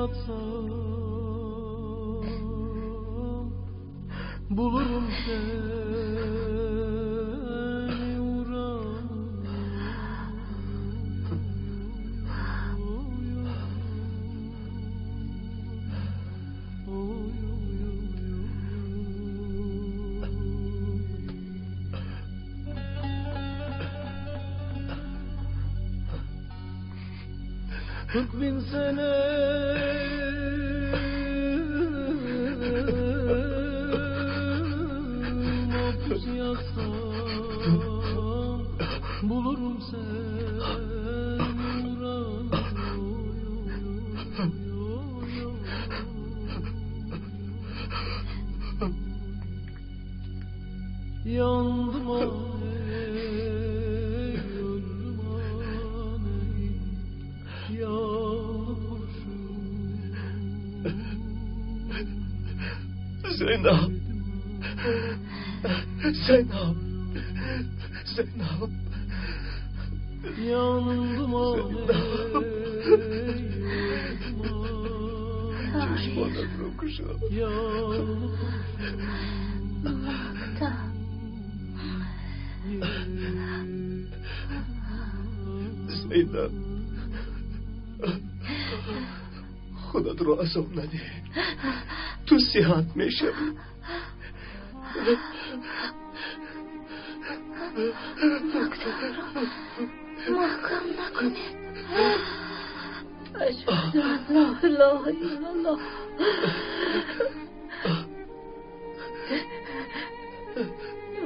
yatsam bulurum seni uğran. 40.000 sene mahpus yatsam bulurum seni uğran. Yandım ay, öldüm aney, yağlı kurşun. Zeynep, Zeynep, Zeynep. Yandım aney, چشمانت رو گشا. yağlı kurşun. زینب، خودت رو عذاب نده، تو صحت میشوی. مکتب را محکم نکنید. اشهد ان لا اله الا الله.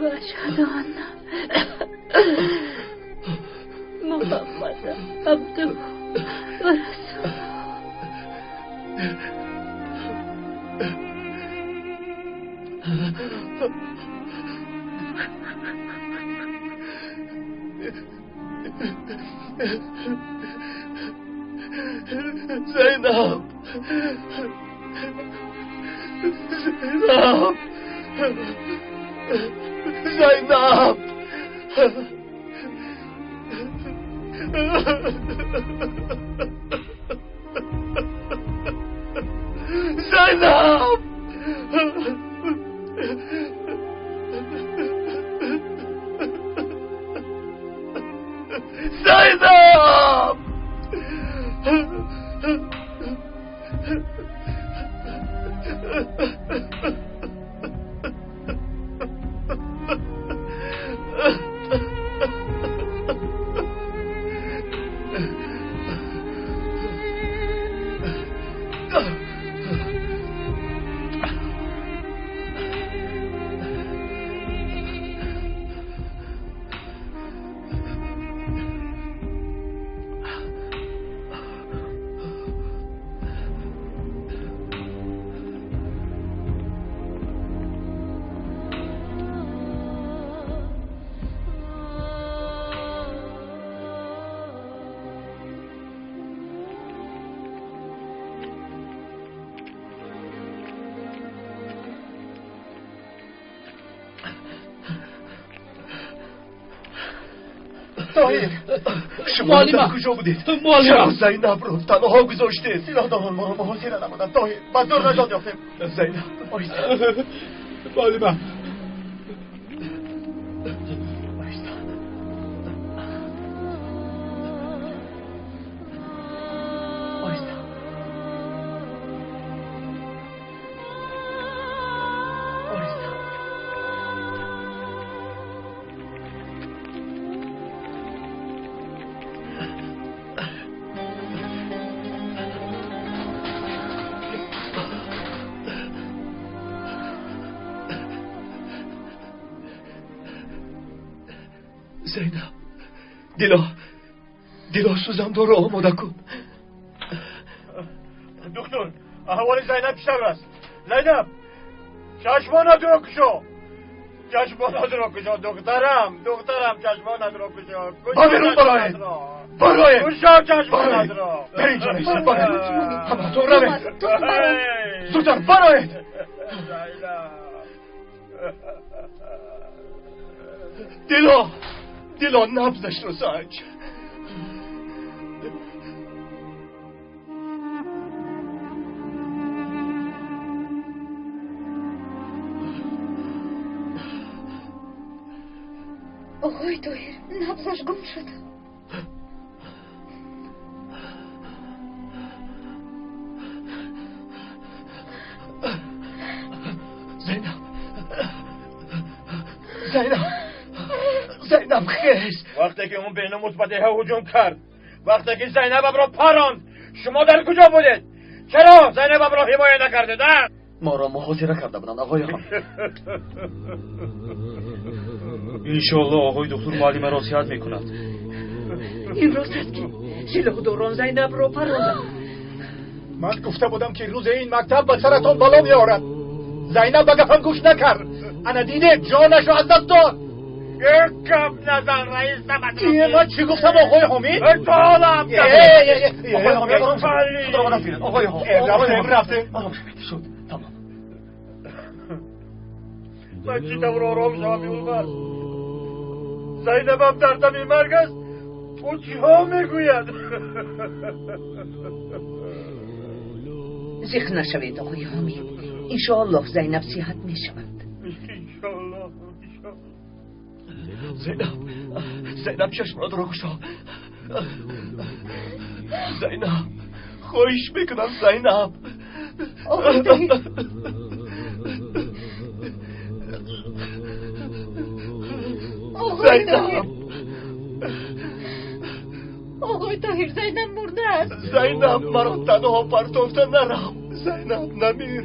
و اشهد ان محمد عبده و رسوله. زینب، زینب، زینب. زینب. زینب. شما در کجا بودید؟ چرا زینب رو تنها گذاشتید؟ سلاح داران ما رو محاصره نمودند طاهر، با زور نجات یافتیم. زینب، آیستا. معلمه، آیستا. آیستا. آیستا. زینب، دیلا، دیلا سوزن رو آماده کن. دکتر، احوال زینب چطور است؟ زینب، چشمانت رو گشا. چشمانت رو گشا دخترم، دخترم چشمانت رو گشا. با بیرون برایید، برایید. گشا چشمانت رو. در اینجا نیستید، برایید. همتون روید. زودتر برایید. دیلا، دیلا نبضش رو سنج. Оғои Тоҳир, набзаш гум шуд. Зайнаб, Зайнаб, Зайнаб, хез! Вақте ки он беномус ба деҳа ҳуҷум кард, вақте ки Зайнабамро паронд, шумо дар куҷо будед? Чаро Зайнабамро ҳимоя накардед, а? Моро муҳозира карда буданд, оғои ҳомид. Иншоаллоҳ оғои доктор муаллимаро сиҳат мекунад. Ин рост аст ки силоҳдорон Зайнабро паронданд. Ман гуфта будам ки рӯзе ин мактаб ба саратон бало меорад. Зайнаб ба гапам гӯш накард. Ана дидед, ҷонашро аз даст дод. Як гап назан, раис. Ман чӣ гуфтам, оғои ҳомид? Толам. Оғои ҳомид, ором шавед. Худро ба даст гиред, оғои ҳомид. Рафтем, рафтем. Ором шавед, шуд, тамом. Ман чӣ тавр ором шавам, Юлбарс? Зайнабам дар дами марг аст, ӯ чиҳо мегӯяд? Зиқ нашавед, оғои ҳомид. Иншоаллоҳ Зайнаб сиҳат мешавад. Иншоаллоҳ, иншоаллоҳ. Зайнаб, Зайнаб, чашмонатро кушо. Зайнаб, хоҳиш мекунам, Зайнаб. Оғои Тоҳир, оғои Тоҳир, оғои Тоҳир, Зайнаб мурда аст. Зайнаб, маро танҳо партофта нарав. Зайнаб, намир.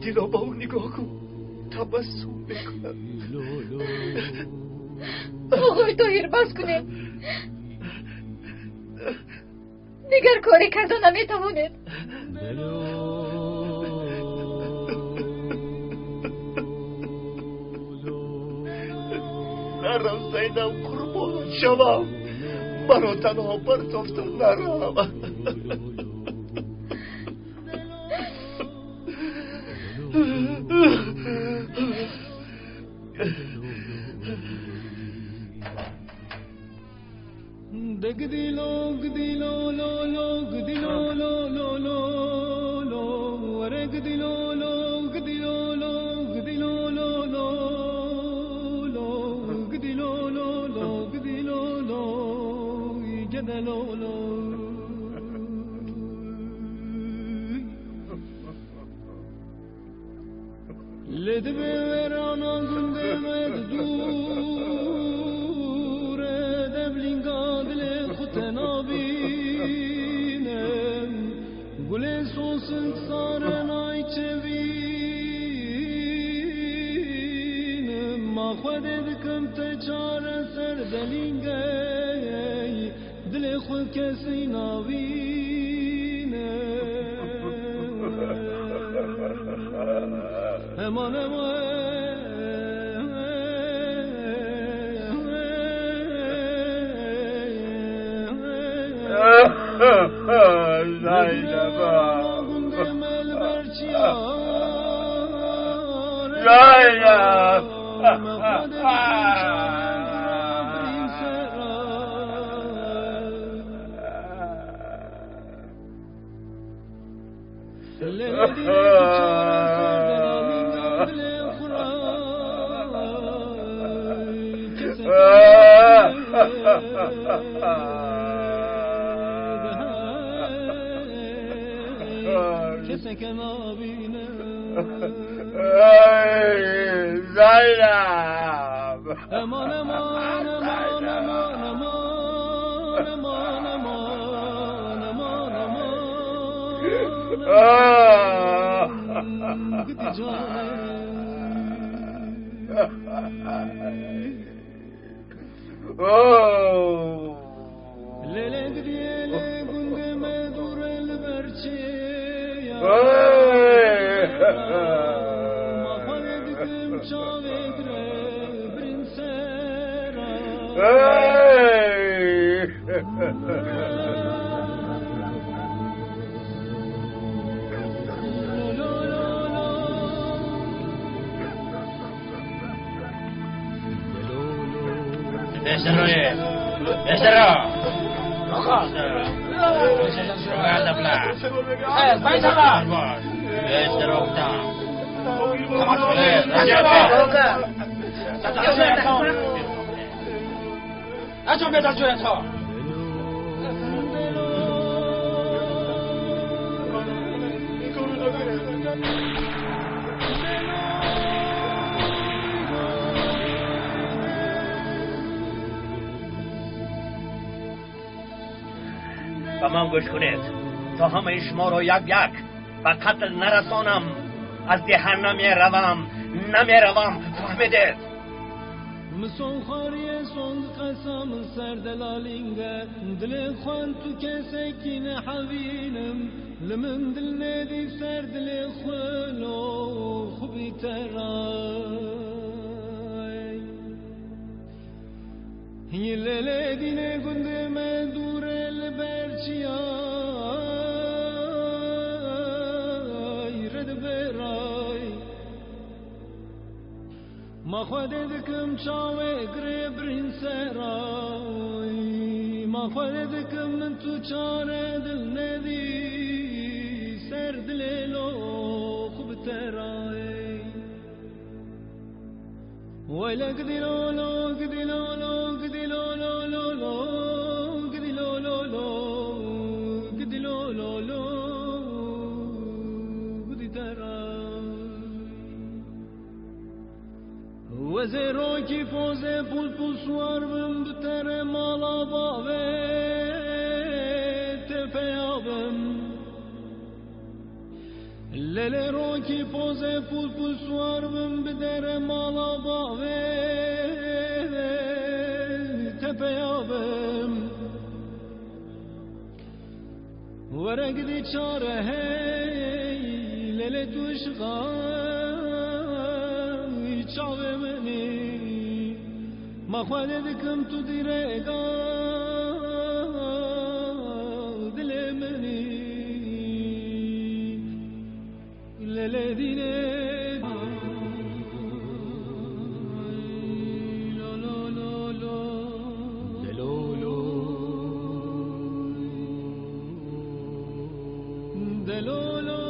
Дило, ба ӯ нигоҳ кун, табассум мекунад. Оғои Тоҳир, бас кунед. Дигар коре карда наметавонед. Нарав, Зайнаб, қурбонат шавам. Маро танҳо партофта нарав. Zainab! наҷонбед аз ҷоятҳо. Ба ман гӯш кунед, то ҳамаи шуморо як як ба қатл нарасонам, аз деҳа намеравам, намеравам, фаҳмидед? Son خاریه son قسم سر دلالینگه دل خوان تو کسکین حوینم لمن دل ندی سر دل خلو خوبی ترای لیلی دینه گنده من دور البرچیای رد برای ما خود دکم چاوه گره برین سرای ما خود دکم من تو چاره دل ندی سر دل لو خوب ترای ویلک دلو لو دلو لو دلو لو لو لو دلو لو لو دلو لو لو ترای وزیرو کی فوزه پول پول سوار بم بتر مالا باوه تفیابم لیلی رو کی فوزه پول پول سوار بم بدر مالا باوه تفیابم ورق دی چاره هی لیلی توش چاوه منی ما خواهد دکم تو دیرگا دل منی لیلی دینه لو لو لو لو دلو لو دلو لو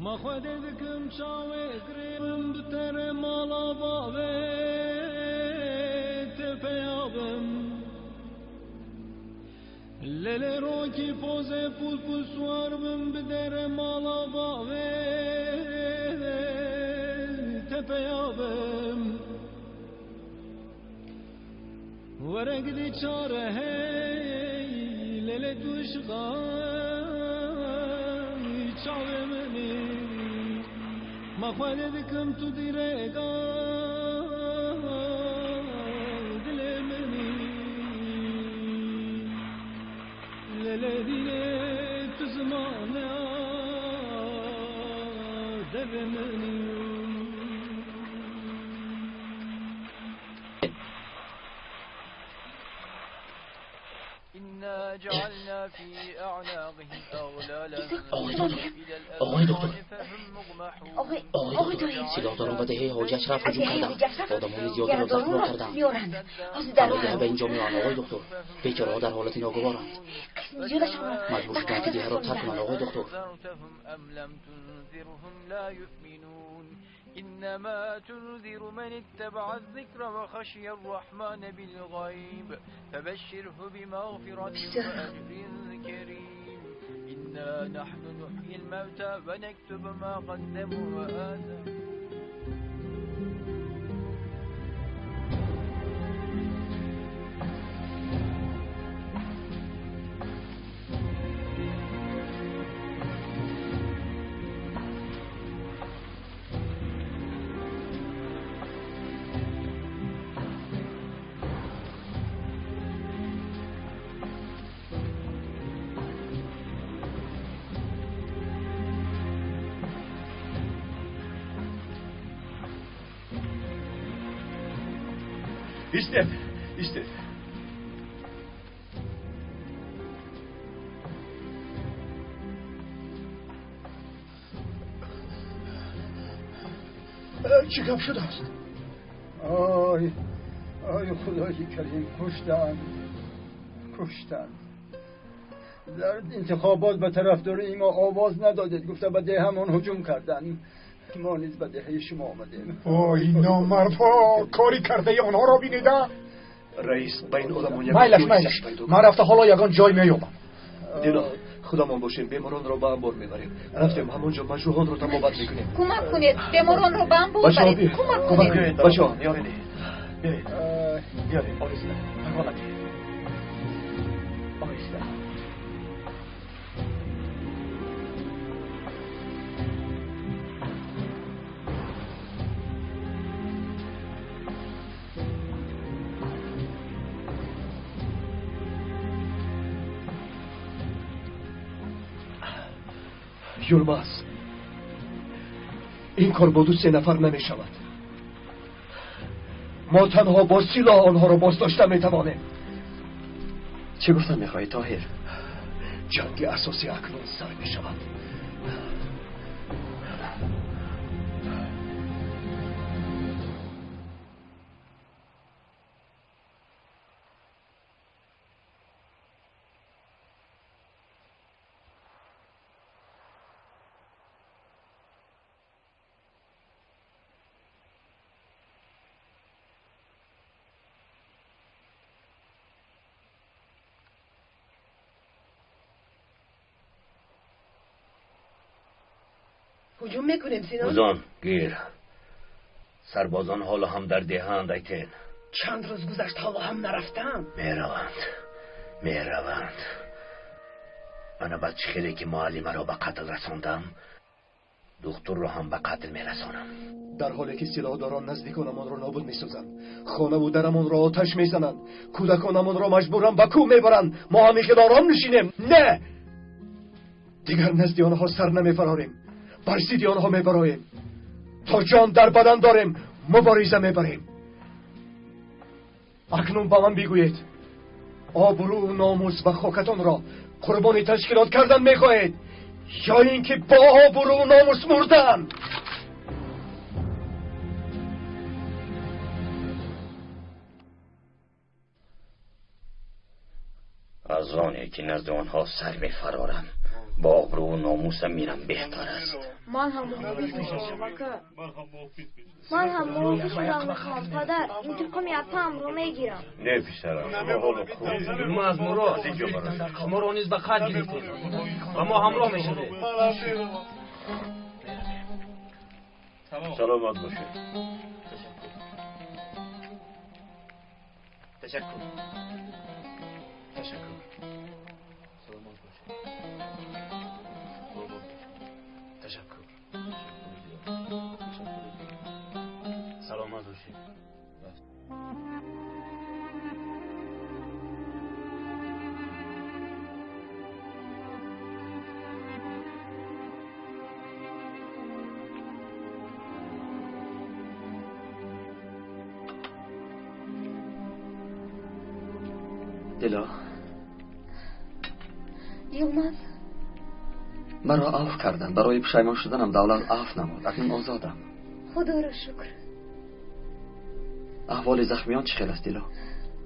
ما خود دکم چاوه گریم بتر مالا باوه تفیابم لیلی رو کی فوزه پول پول سوار بم بدر مالا باوه تفیابم ورق دی چاره هی لیلی توش چاوه منی ما خواهد دکم تو دیرگا دل منی لیلی دینه تو زمانه دل منی. آقای دکتر، آقای دکتر، سلاحداران به دهه حاجی اشرف هجوم کردند. آدمهای زیادی را زخمدار کردند. همه ده به اینجا میآیند آقای دکتر. بیچاره‌ها در حالت ناگوارند. مجبور شدند که ده را ترک کنند آقای دکتر. إنما تنذر من اتبع الذكر وخشي الرحمن بالغيب فبشره بمغفرة وأجر كريم. إنا نحن نحيي الموتى ونكتب ما قدموا وآثارهم. Истед, истед. Чӣ гап шудааст? Ой, ой, худои карим, куштанд, куштанд. Дар интихобот ба тарафдории мо овоз надодед, гуфта ба деҳамон ҳуҷум карданд. Мо низ ба деҳаи шумо омадем. Ой, номардҳо, кори кардаи онҳоро бинеда. Раис, ба ин одамон майлаш, майлаш, ман рафта ҳоло ягон ҷой меёбам. Дило, худамон бошем, беморонро ба анбор мебарем. Рафтем, ҳамонҷо маҷрӯҳонро табобат мекунем. Кӯмак кунед, беморонро ба анбор баред. Кӯмак кунед. Бачаҳо, ёред. Биёед, биёред, оҳиста, парво накунед. Оҳиста. Юлмаз, ин кор бо ду-се нафар намешавад. Мо танҳо бо силоҳ онҳоро боздошта метавонем. Чӣ гуфтан мехоҳӣ, Тоҳир? Ҷанги асосӣ акнун сар мешавад. ҳуҷум мекунем, Сино? Бузон, гир. Сарбозон ҳоло ҳам дар деҳаанд, Айтен. Чанд рӯз гузашт, ҳоло ҳам нарафтам. Мераванд, мераванд. Ана баъд чӣ хеле ки муаллимаро ба қатл расондам, духтурро ҳам ба қатл мерасонам. Дар ҳоле ки силоҳдорон наздиконамонро нобуд месозанд, хонаву дарамонро оташ мезананд, кӯдаконамонро маҷбуран ба кӯҳ мебаранд, мо ҳамин хел ором нишинем? Не! Дигар назди онҳо сар намефарорем, бар зидди онҳо мебароем. То ҷон дар бадан дорем, мубориза мебарем. Акнун ба ман бигӯед, обрӯ, номус ва хокатонро қурбони ташкилот кардан мехоҳед ё ин ки бо обрӯ, номус мурдан? Аз оне ки назди онҳо сар мефарорам, бо обрӯву номусам мирам беҳтар аст. Ман ҳам муҳофиз мешавам, ака. Ман ҳам муҳофиз шудан мехоҳам, падар. Интиқоми апаамро мегирам. Не, писарам, шумо ҳоло хурд. Юлмаз, Мурод, шуморо низ ба қайд гирифтем ва мо ҳамроҳ мешавем. Саломат бошед. Ташаккур. Ташаккур. Саломат бошед. Ташаккур. Саломат бошед. Дило, Йилмаз, маро афв карданд. Барои пушаймон шуданам давлат афв намуд. Акнун озодам. Худоро шукр. Аҳволи захмиён чӣ хел аст, Дило?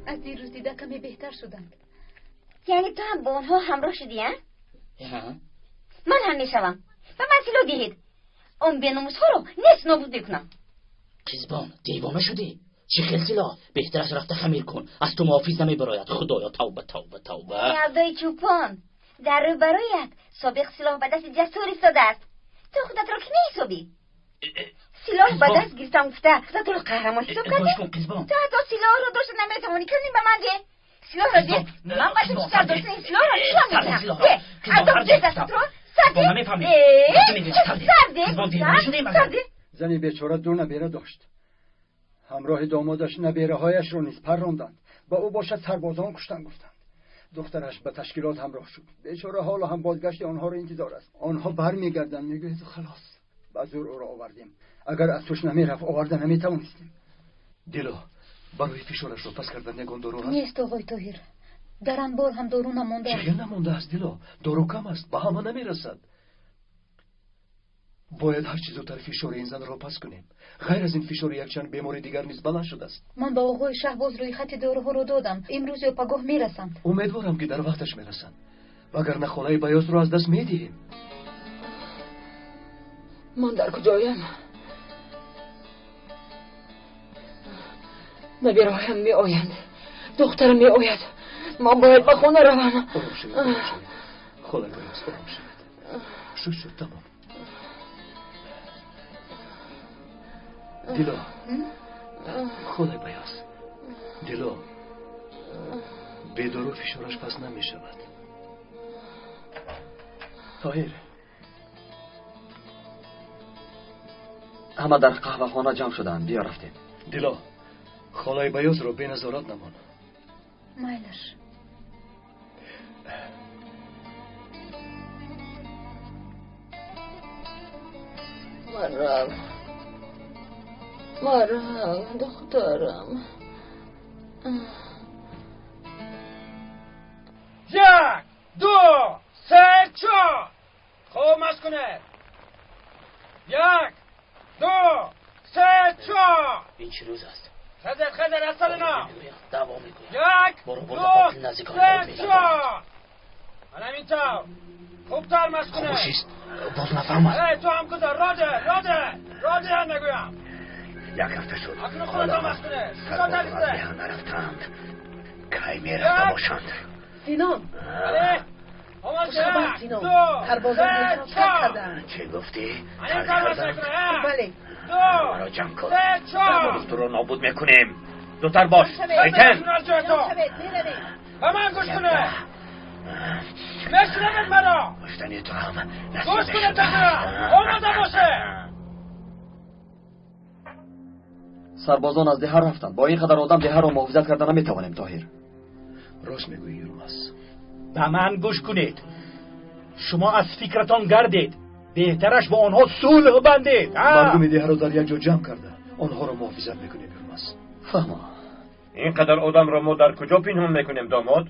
Аз дирӯз дида каме беҳтар шуданд. Яъне ту ҳам бо онҳо ҳамроҳ шудӣ, а? Ман ҳам мешавам. Ба ман силоҳ диҳед. Он беномусҳоро нест нобуд мекунам. Қизбон, девона шудӣ? Чӣ хел силоҳ? Беҳтар аст рафта хамир кун. Аз ту муҳофиз намебарояд. Худоё, тавба, тавба, тавба. Ялдои чӯпон, дар рӯбарӯят собиқ силоҳ ба дасти ҷасур истодааст. Ту худатро кӣ меҳисобӣ? Силоҳ ба даст гирифтам гуфта худатро қаҳрамон ҳисоб кардӣ? Ту ҳатто силоҳро дошта наметавонӣ. Кунӣ ба ман деҳ. Силоҳро деҳ. Ман ба ту сар доштани силоҳро нишон медиҳам. Деҳ. Адоб деҳ дастатро. Сар деҳ. Сар деҳ. Сар деҳ. Зани бечора ду набера дошт. Ҳамроҳи домодаш набераҳояшро низ парронданд. Ба ӯ бошад сарбозон куштан гуфтанд. Духтараш ба ташкилот ҳамроҳ шуд. Бечора ҳоло ҳам бозгашти онҳоро интизор аст. Онҳо бармегарданд, мегӯяд халос. Ба зӯр ӯро овардем. Агар аз туш намерафт, оварда наметавонистем. Дило, Барои фишорашро пас кардан ягон дору ҳаст? Нест, оғои Тоҳир. Дар анбор ҳам дору намондааст. Чӣ хел намондааст, Дило? Дору кам аст, ба ҳама намерасад. Бояд ҳарчи зудтар фишори ин занро пас кунем. Ғайр аз ин фишори якчанд бемори дигар низ баланд шудааст. Ман ба оғои Шаҳбоз рӯйхати доруҳоро додам. Имрӯз ё пагоҳ мерасанд. Умедворам, ки дар вақташ мерасанд. Вагарна хонаи Баёзро аз даст медиҳем. Ман дар куҷоям? Набираҳоям меоянд, духтарам меояд. Ман бояд ба хона равам. Ором шавед, ором шавед. Холаи Баёз, ором шавед. Шуд, шуд, тамом. Дило, холаи Баёз, Дило, бедору фишораш пас намешавад. Тоҳир, ҳама дар қаҳвахона ҷамъ шуданд. Биё рафтем. Дило, холаи Баёзро беназорат намон. Майлаш. Марал, Марал, духтарам. 1, 2, 3, 4. Хуб машқ кунед. 1, 2, 3, 4. Ин чӣ рӯз аст? Хезед, хезед, аз сари нав. Даъво мекунем. 1, Моро 2, бурда қотил наздикон 3, 4. Ман ҳамин тавр. Хубтар машқ кунед. Хомӯшист, боз нафаҳмад. Эй, ту ҳам гузар, роде, роде, роде ҳам мегӯям. Як ҳафта шуд. Акнун худатон машқ кунед. Сарбозон аз деҳа нарафтаанд. Кай мерафта бошанд? Синон. Бале. Омад, Хушхабар, 1, Синон. 2, Сарбозон 3, деҳаро тарк 4. карданд. Чӣ гуфтӣ? Ҳамин Тарк тавр машқ карданд? кунед. Бале. 2, Маро ҷамъ кун. 3, 4. Духтурро нобуд мекунем. Зудтар бош. Айтен. Аз ҷоятон. Ба ман гӯш кунед. Мешунавед маро? Куштани ту ҳам Гӯш насиб кунед тақрибан. Омода бошед. Сарбозон аз деҳа рафтанд. Бо ин қадар одам деҳаро муҳофизат карда наметавонем, Тоҳир. Рост мегӯӣ, Юрмас. Ба ман гӯш кунед. Шумо аз фикратон гардед. Беҳтараш бо онҳо сулҳ бандед. Мардуми деҳаро дар як ҷо ҷамъ карда онҳоро муҳофизат мекунем, Юрмас. Фаҳмо. Ин қадар одамро мо дар куҷо пинҳон мекунем, домод?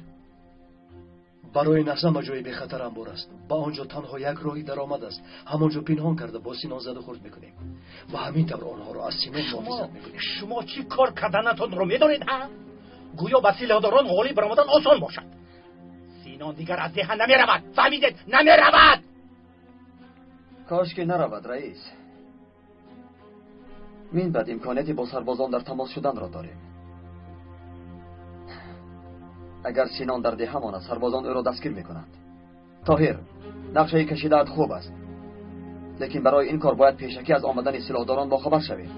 Барои наҳзама ҷои бехатар анбор аст. Ба он ҷо танҳо як роҳи даромад аст. Ҳамон ҷо пинҳон карда бо Синон заду хурд мекунем. Ва ҳамин тавр онҳоро аз Синон муҳофизат мекунем. Шумо чӣ кор карданатонро медонед, ҳа? Гӯё ба силоҳдорон ғолиб баромадан осон бошад. Синон дигар аз деҳа намеравад. Фаҳмидед? Намеравад! Кош ки наравад, раис. Мин баъд имконияти бо сарбозон дар тамос шуданро дорем. Агар Синон дар деҳа монад, сарбозон ӯро дастгир мекунанд. Тоҳир, нақшаи кашидаат хуб аст. Лекин барои ин кор бояд пешакӣ аз омадани силоҳдорон бохабар шавем.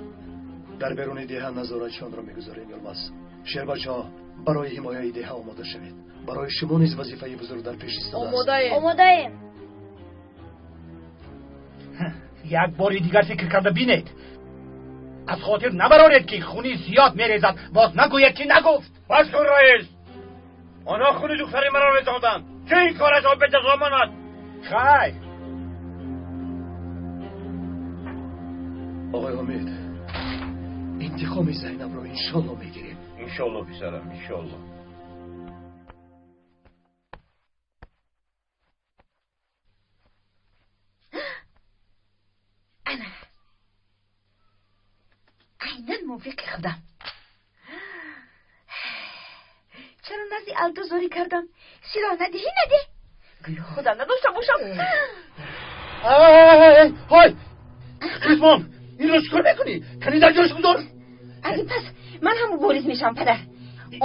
Дар беруни деҳа назоратчионро мегузорем, Юлмаз. Шербачаҳо, барои ҳимояи деҳа омода шавед. Барои шумо низ вазифаи бузург дар пеш истодааст. Омодаем. Омодаем. Як бори дигар фикр карда бинед. Аз хотир набароред, ки хуни зиёд мерезад. Боз нагӯед, ки нагуфт. Бас кун, раис. Онҳо хуни духтари маро резонданд. Чӣ ин корашон беҷазо монад? Хай. Оғои Ҳомид, интиқоми Зайнабро иншолло мегирем. Иншолло, писарам, иншолло. Ана. Айнан мувофиқи худам. Чаро назди Алдо зорӣ кардам? Силоҳ надиҳӣ, надеҳ. Гӯё худам надошта бошам. Ҳой! Қизмон, инро чӣ кор мекунӣ? Кани дар ҷояш гузор. Аз ин пас ман ҳам мубориз мешавам, падар.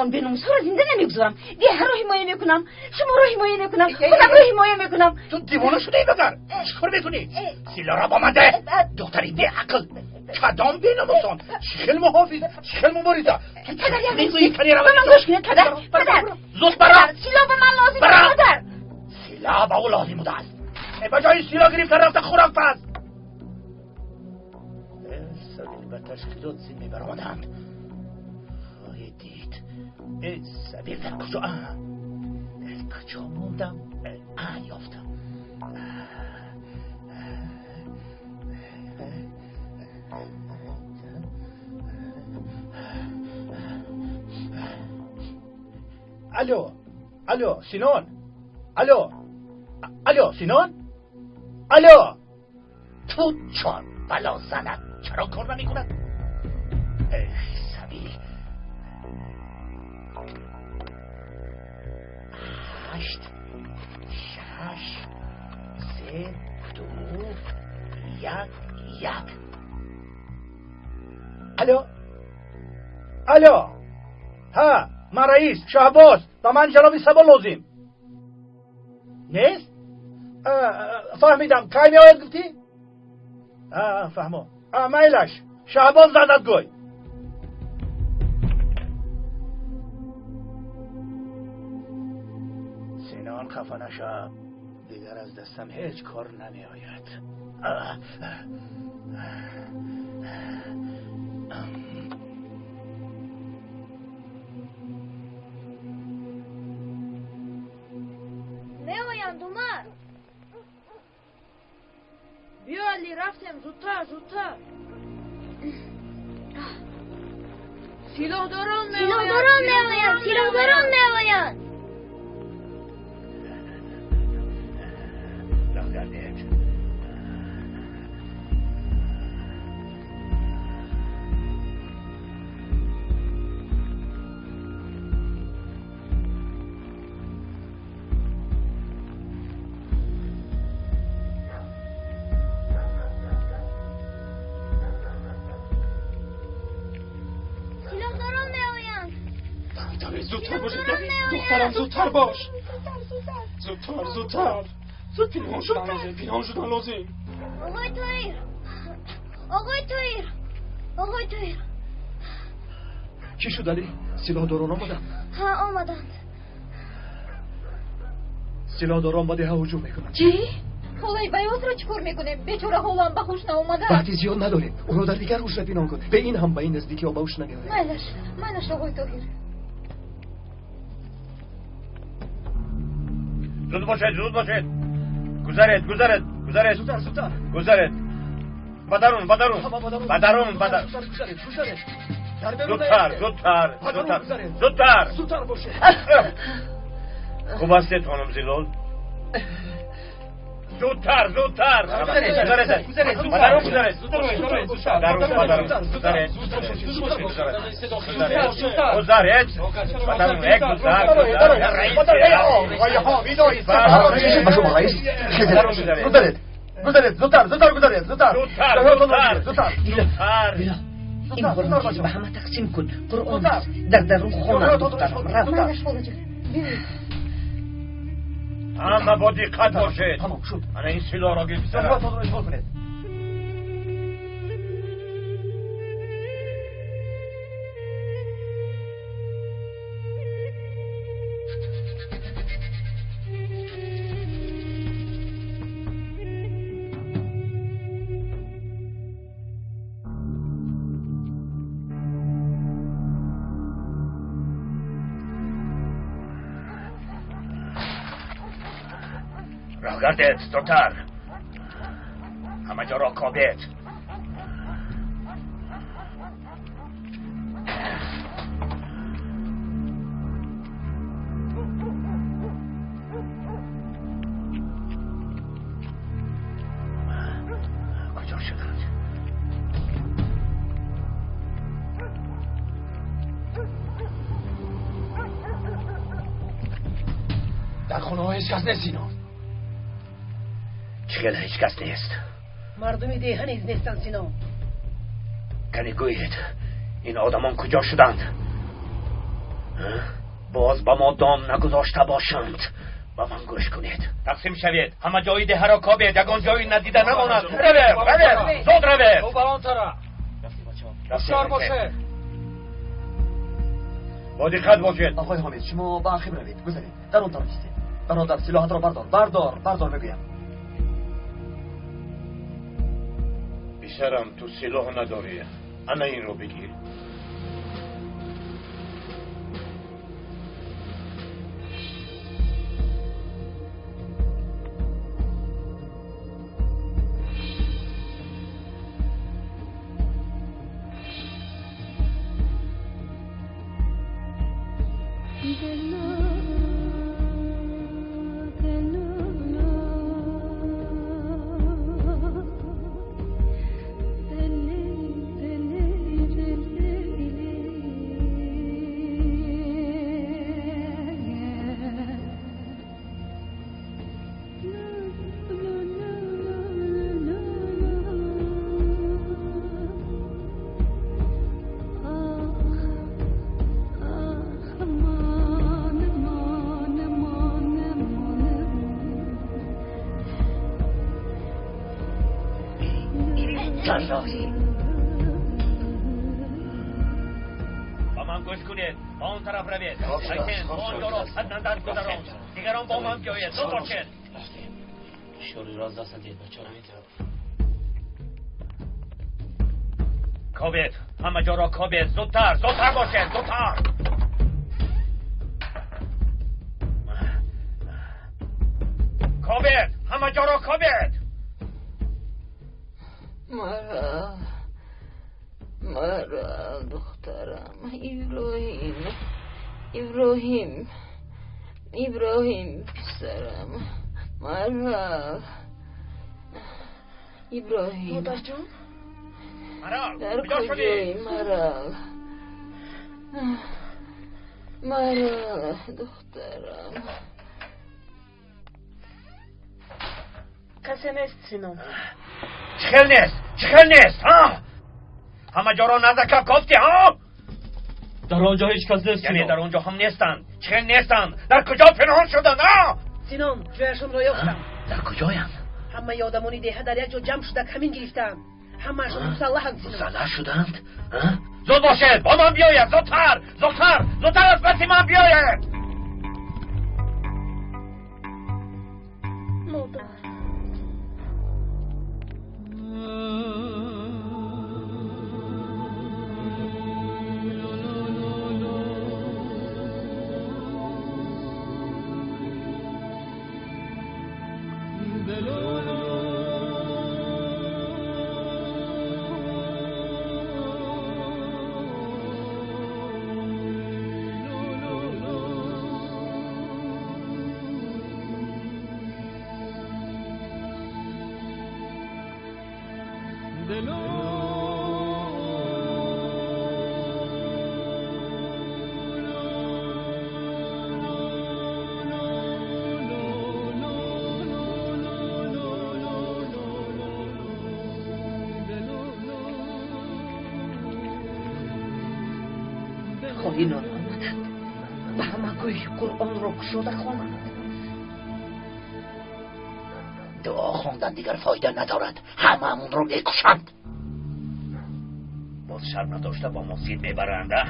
Он беномусҳоро зинда намегузорам. Деҳаро ҳимоя мекунам, шуморо ҳимоя мекунам, худамро ҳимоя мекунам. Ту девона шудаи магар? Чӣ кор мекунӣ? Силоҳро ба ман деҳ. Духтари беақл. Кадом беномусон? Чӣ хел муҳофиз, чӣ хел мубориза? Падар, як Мегӯӣ кани ба ман гӯш кунед, падар, падар. Зуд бара. Силоҳ ба ман лозим Бара. аст, падар. Силоҳ ба ӯ лозим будааст. Ба ҷои силоҳ гирифта рафта хӯрок паз. Сабил ба ташкилот зин мебаромаданд. Хоҳед дид. Сабил дар куҷо? Куҷо мондам? Ёфтам. Алло, алло, Синон. Алло, алло, Синон. Алло. Ту чор бало занад. Чаро кор намекунад? Эй, сабил. 8, 6, 3, 2, 1, 1. Алло, алло. Ҳа, ман раис Шаҳбоз, ба ман ҷаноби Сабо лозим. Нест? Фаҳмидам. Кай меояд гуфтӣ? Фаҳмо. Майлаш, Шаҳбоз задат гӯй. Синон хафа нашав, дигар аз дастам ҳеҷ кор намеояд. Меоянд, Умар. Биё, Али, рафтем, зудтар, зудтар. Силоҳдорон меоянд, меоянд, силоҳдорон меоянд. Роҳ гардед. زودتر باش دخترم، زودتر باش، زودتر، زودتر، زود. پنهان شدن لازم، پنهان شدن لازم. آقای طاهر، آقای طاهر، آقای طاهر. چی شد علی؟ سلاحداران آمدند. ها، آمدند. سلاحداران ба деҳа ҳуҷум мекунанд. Чӣ? Холаи Баёзро чӣ кор мекунем? Бечора ҳолам ба ҳуш наомада. Вақти зиёд надорем. Ӯро дар дигар ҳуҷра пинҳон кун. Бе ин ҳам ба ин наздикиҳо ба ҳуш намеояд. Майлаш, майлаш, оғои Тоҳир. Зуд бошед, зуд бошед. Гузаред, гузаред, гузаред. Зудтар, зудтар. Гузаред. Ба дарун, ба дарун. Ба дарун, ба дарун. Гузаред, гузаред. Дар берун. Зудтар, зудтар, зудтар. Зудтар. Зудтар бошед. Хуб ҳастед, хонум Зилол? Зудтар, зудтар. Гузаред, гузаред. Ба дарун гузаред. Дарун, ба дарун. Гузаред. Гузаред. Ба дарун, як гузар, гузар. Ба шумо раис. Гузаред, гузаред, зудтар, зудтар гузаред, зудтар. Зудтар, зудтар, зудтар. Зудтар. Ин ҳурматро ба ҳама тақсим кун. Қуръон аст. Дар дарун хона, духтарам. Рав. Майлаш, холаҷон, биёед. Ҳама бо диққат бошед. Тамом шуд. Ана ин силоҳро гир, писарам. Ҷавоҳиратонро ишғол кунед. Роҳ гардед, зудтар. Ҳама ҷоро кобед. Куҷо шуданд? Дар хонаҳо ҳеҷ кас нест, Синон. Чӣ хел ҳеҷ кас нест? Мардуми деҳа низ нестанд, Синон. Кане гӯед, ин одамон куҷо шуданд? Боз ба мо дом нагузошта бошанд. Ба ман гӯш кунед. Тақсим шавед. Ҳама ҷои деҳаро кобед. Ягон ҷои надида намонад. Равед, равед, зуд равед. Ба он тараф. Ҳушёр бошед. Бо диққат бошед. Оқои Ҳомид, шумо ба ақиб равед. Гузаред. Дар он тараф истед. Бародар, силоҳатро бардор. Бардор, бардор мегӯям. Писарам, ту силоҳ надорӣ. Ана инро бигир. دل Иброҳим. Ба ман гӯш кунед, ба он тараф равед. Шайтон он ҷоро аз назар гузарон. Дигарон бо ман биёед, зуд бошед. Шориро аз даст надиҳед, бачаҳо. Кобед, ҳама ҷоро кобед, зудтар, зудтар бошед, зудтар. Кобед, ҳама ҷоро кобед. Марал, Марал, духтарам, Иброҳим, Иброҳим, Иброҳим, писарам, Марал, Иброҳим. Модарҷон? Марал, дар бедор шудӣ? куҷоӣ, Марал? Марал, духтарам. Касе нест, Синон. Чӣ хел нест? Чӣ хел нест, ҳа? Ҳама ҷоро назака кофтӣ, ҳа? Дар он ҷо ҳеҷ кас нест, Яъне Синон. дар он ҷо ҳам нестанд. Чӣ хел нестанд? Дар куҷо пинҳон шуданд, ҳа? Синон, ҷояшонро ёфтам. Дар куҷоянд? Ҳамаи одамони деҳа дар як ҷо ҷамъ шуда камин гирифтаанд. Ҳамаашон мусаллаҳанд, Синон. Мусаллаҳ шуданд? Зуд бошед, бо ман биёед, зудтар, зудтар, зудтар аз паси ман биёед. Модар. Хоинон омаданд. Ба ҳама гӯй Қуръонро кушода хонанд. Дуо хондан дигар фоида надорад. Ҳамаамонро мекушанд. Боз шарм надошта бо мо зид мебаранд, а?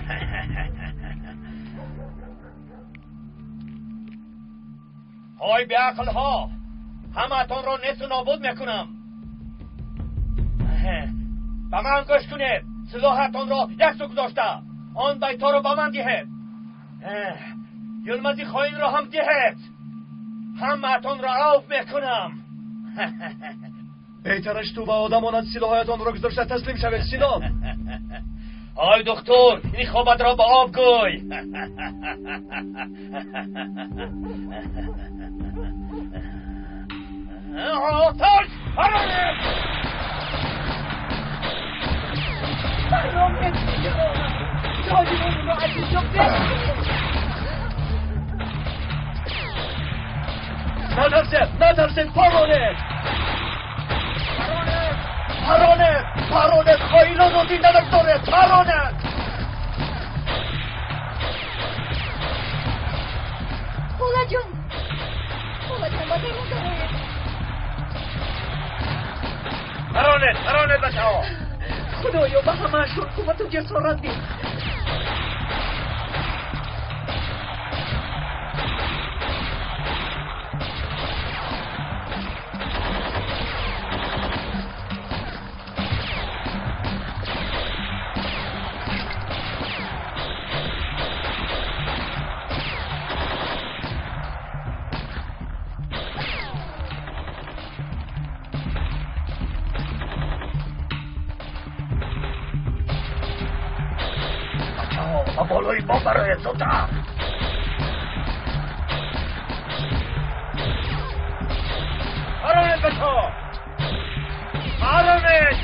Ҳой беақлҳо, ҳамаатонро несту нобуд мекунам. Ба ман гӯш кунед, силоҳатонро як су гузошта он байторо ба ман диҳед. Юлмази хоинро ҳам диҳед. Ҳамаатонро авф мекунам. Беҳтараш ту ва одамонат силоҳаятонро гузошта таслим шавед, Синон. Ой духтур, ин хобатро ба об гӯй. Оташ! Паронед! Паронед, Синон! Ҷони аз инҷо бикунед. Натарсед, натарсед, паронед! Паронед! Паронед! Хоинонро зинда нагузоред! Паронед! Холаҷон! Холаҷон, ба дарун дароед. Паронед, паронед, бачаҳо! Худоё, ба ҳамаашон қуввату ҷасорат диҳ. Ба болои бом бароед, зудтар! Паронед, бачаҳо! Паронед!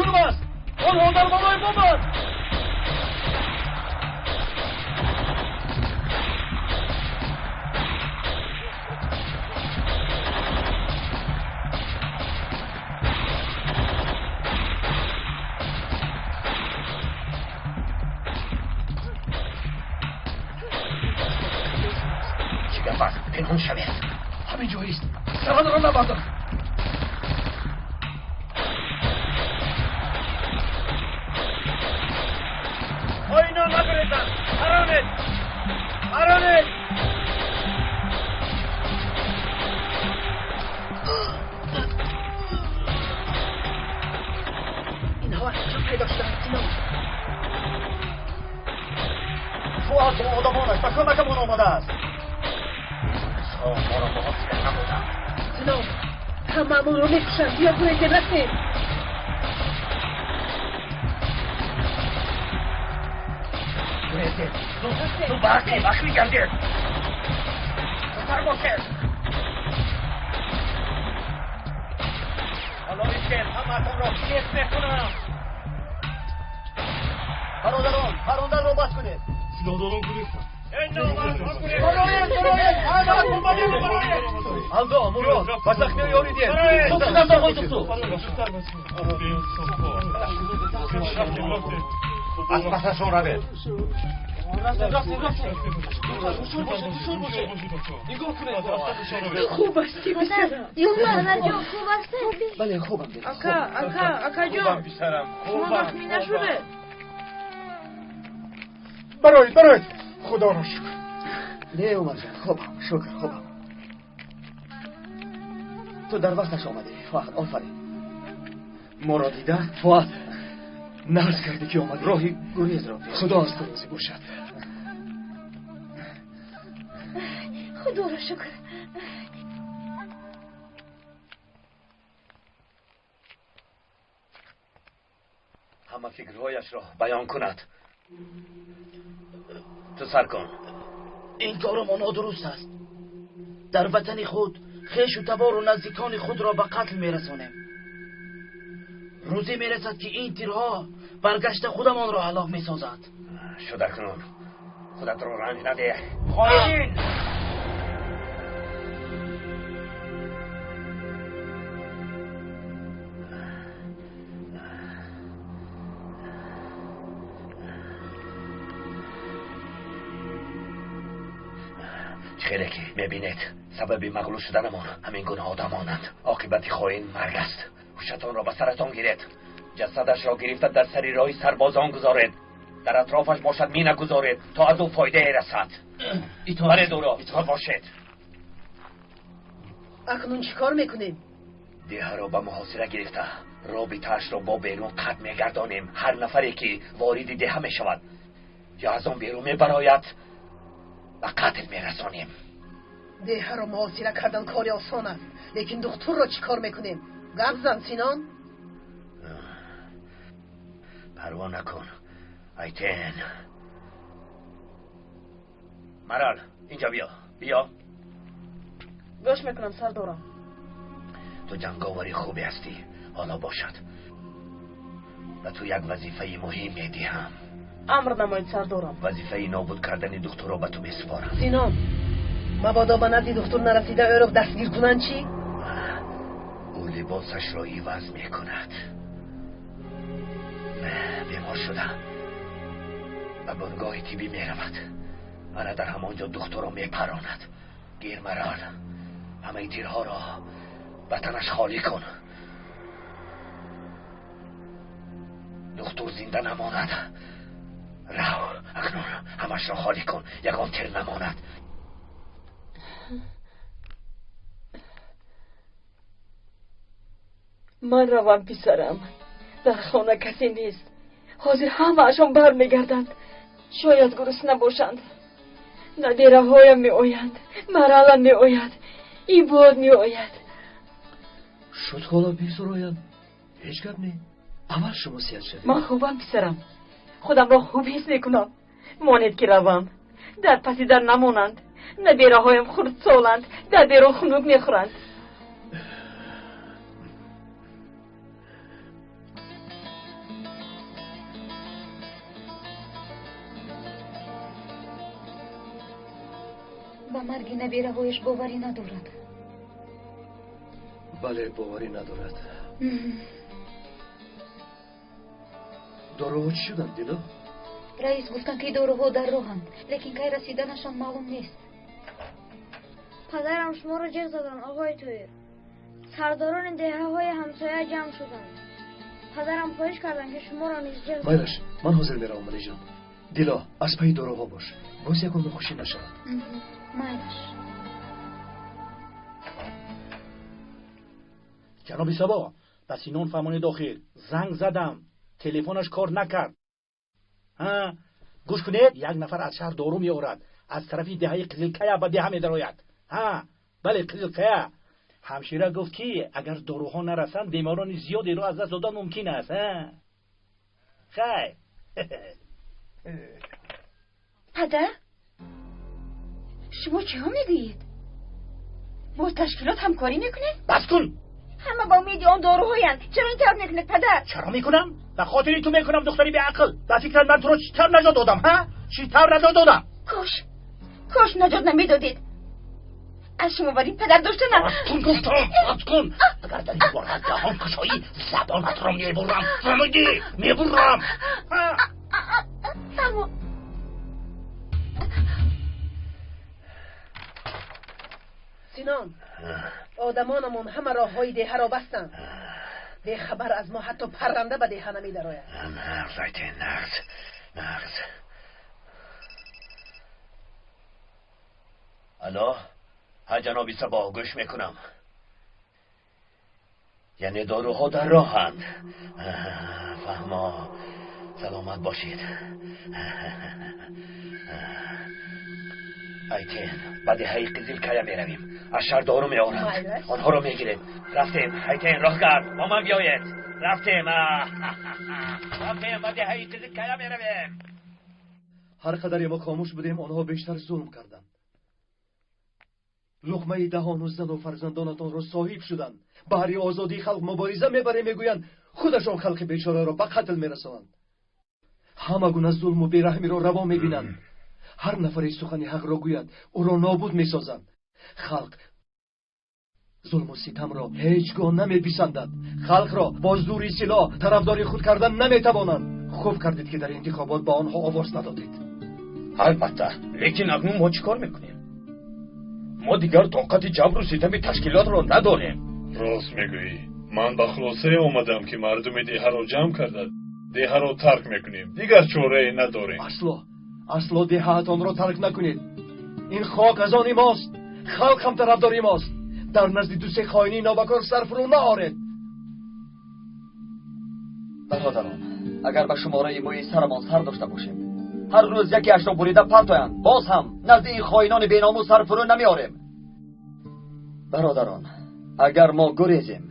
Юлмаз, онҳо дар болои боманд. Чӣ гап аст? Пинҳон шавед. Ҳамин ҷоист. Саранро набардор. Ойно нагурезанд. Паронед! Паронед! Инҳо аз куҷо пайдо шуданд, Синон? Фуад бо одамонаш ба кӯмакамон омадааст. Моро муҳосира намуданд. Синон, ҳамаамонро мекушанд. Биё гурезем, рафтем. Гурезем. Ту ба ақиб ахви гардед. Зудтар бошед. Ҳоло истед, ҳамаатонро кес мекунам. Бародарон, паронданро бас кунед. Силоҳдорон гурехтанд. Алдо, Мурод, ба захмиҳо ёрӣ диҳед. Зуд шуданд, оғои доктор. Аз пасашон равед. Хуб ҳастӣ, писарам? Падарҷон, хуб ҳастед? Бале, хубам. Ака, ака, акаҷон, шумо захмӣ нашудед? Бароед, бароед. Худоро шукр. Не, Умарҷон, хубам, шукр, хубам. Ту дар вақташ омадӣ, Фуад, офарин. Моро дида? Фуад, нарз кардӣ ки омадӣ. Роҳи гурезро пеш. Худо аз ту розӣ бошад. Худоро шукр. Ҳама фикрҳояшро баён кунад. Ту сар кун. Ин кори мо нодуруст аст. Дар ватани худ хешу табору наздикони худро ба қатл мерасонем. Рӯзе мерасад, ки ин тирҳо баргашта худамонро ҳалок месозад. Шуда кунун худатро ранҷ надеҳ. Хоин! Хеле ки мебинед, сабаби мағлуб шуданамон ҳамин гуна одамонанд. Оқибати хоин марг аст. Ҳушатонро ба саратон гиред. Ҷасадашро гирифта дар сари роҳи сарбозон гузоред. Дар атрофаш бошад мина гузоред, то аз ӯ фоидае расад. Баред ӯро, итоат бошед. Акнун чӣ кор мекунем? Деҳаро ба муҳосира гирифта, робитаашро бо берун қатъ мегардонем. Ҳар нафаре ки вориди деҳа мешавад ё аз он берун мебарояд, ба қатл мерасонем. Деҳаро муҳосира кардан кори осон аст, лекин духтурро чӣ кор мекунем? Гап зан, Синон. Парво накун, Айтен. Марал, инҷа биё, биё. Гӯш мекунам, сардорам. Ту ҷанговари хубе ҳастӣ. Ҳоло бошад, ба ту як вазифаи муҳим медиҳам. Амр намоед, сардорам. Вазифаи нобуд кардани духтурро ба ту месупорам. Синон, мабодо ба назди духтур нарасида ӯро дастгир кунанд чӣ? Ӯ либосашро иваз мекунад. Бемор шуда ба бунгоҳи тиббӣ меравад. Ана дар ҳамон ҷо духтурро мепаронад. Гир, Марал, ҳамаи тирҳоро ба танаш холӣ кун. Духтур зинда намонад. Рав, акнун ҳамашро холӣ кун, ягон тир намонад. Ман равам, писарам. Дар хона касе нест. Ҳозир ҳамаашон бармегарданд. Шояд гурусна бошанд. Набираҳоям меоянд, Маралам меояд, Ибод меояд. Шуд, ҳоло бигзор оянд. Ҳеҷ гап не. Аввал шумо сиҳат шавед. Ман хубам, писарам. Худамро хуб ҳис мекунам. Монед ки равам. Дар паси дар намонанд. Набираҳоям хурдсоланд, дар берун хунук мехӯранд. Ба марги набираҳояш боварӣ надорад. Бале, боварӣ надорад. Доруҳо чӣ шуданд, Дило? Раис гуфтанд, ки доруҳо дар роҳанд, лекин кай расиданашон маълум нест. Падарам шуморо ҷеғ заданд, оғои Тоҳир. Сардорони деҳаҳои ҳамсоя ҷамъ шуданд. Падарам хоҳиш карданд, ки шуморо низ ҷеғ зананд. Майлаш, ман ҳозир меравам, Алиҷон. Дило, аз пайи доруҳо бош. Боз ягон нохушӣ нашавад. Майлаш. Ҷаноби Сабо, ба Синон фармони дохил. Занг задам, телефонаш кор накард. Ҳа, гӯш кунед, як нафар аз шаҳр дору меорад. Аз тарафи деҳаи Қизилкая ба деҳа медарояд. Ҳа, бале, Қизилкая. Ҳамшира гуфт, ки агар доруҳо нарасанд, беморони зиёдеро аз даст додан мумкин аст. Ҳа, хайр. Падар, шумо чиҳо мегӯед? Бо ташкилот ҳамкорӣ мекунед? Бас кун! Ҳама ба умеди он доруҳоянд. Чаро ин тавр мекунед, падар? Чаро мекунам? Ба хотири ту мекунам, духтари беақл. Ба фикрат ман туро чӣ тавр наҷот додам, ҳа? Чӣ тавр наҷот додам? Кош, кош наҷот намедодед. Аз шумо бар ин падар доштанам. Бас кун гуфтам, бас кун. Агар дар ин бора даҳон кушоӣ, забонатро мебурам. Фаҳмидӣ? Мебурам. Аммо Синон, одамонамон ҳама роҳҳои деҳаро бастанд. Бехабар аз мо ҳатто парранда ба деҳа намедарояд. Нағз, Айтен, нағз, нағз. Алло, ҳа, ҷаноби Сабо, гӯш мекунам. Яъне доруҳо дар роҳанд. Фаҳмо, саломат бошед. Айтен, ба деҳаи Қизилкая меравем. Аз шаҳр дору меоранд. Онҳоро мегирем. Рафтем, Айтен, роҳгард, бо ман биёед. Рафтем, рафтем, ба деҳаи Қизилкая меравем. Ҳар қадаре мо хомӯш будем, онҳо бештар зулм карданд. Луқмаи даҳону зану фарзандонатонро соҳиб шуданд. Баҳри озодии халқ мубориза мебарем, мегӯянд, худашон халқи бечораро ба қатл мерасонанд. Ҳама гуна зулму бераҳмиро раво мебинанд. Ҳар нафаре сухани ҳақро гӯяд, ӯро нобуд месозанд. Халқ зулму ситамро ҳеҷ гоҳ намеписандад. Халқро бо зӯри силоҳ тарафдори худ кардан наметавонанд. Хуб кардед, ки дар интихобот ба онҳо овоз надодед. Албатта, лекин акнун мо чӣ кор мекунем? Мо дигар тоқати ҷабру ситами ташкилотро надорем. Рост мегӯӣ. Ман ба хулосае омадам, ки мардуми деҳаро ҷамъ карда, деҳаро тарк мекунем. Дигар чорае надорем. Асло, асло деҳаатонро тарк накунед. Ин хок аз они мост. Халқ ҳам тарафдори мост. Дар назди ду-се хоини нобакор сар фурӯ наоред. Бародарон, агар ба шумораи мӯи сарамон сар дошта бошем, ҳар рӯз якеашро бурида партоянд, боз ҳам назди ин хоинони беномус сар фурӯ намеорем. Бародарон, агар мо гурезем,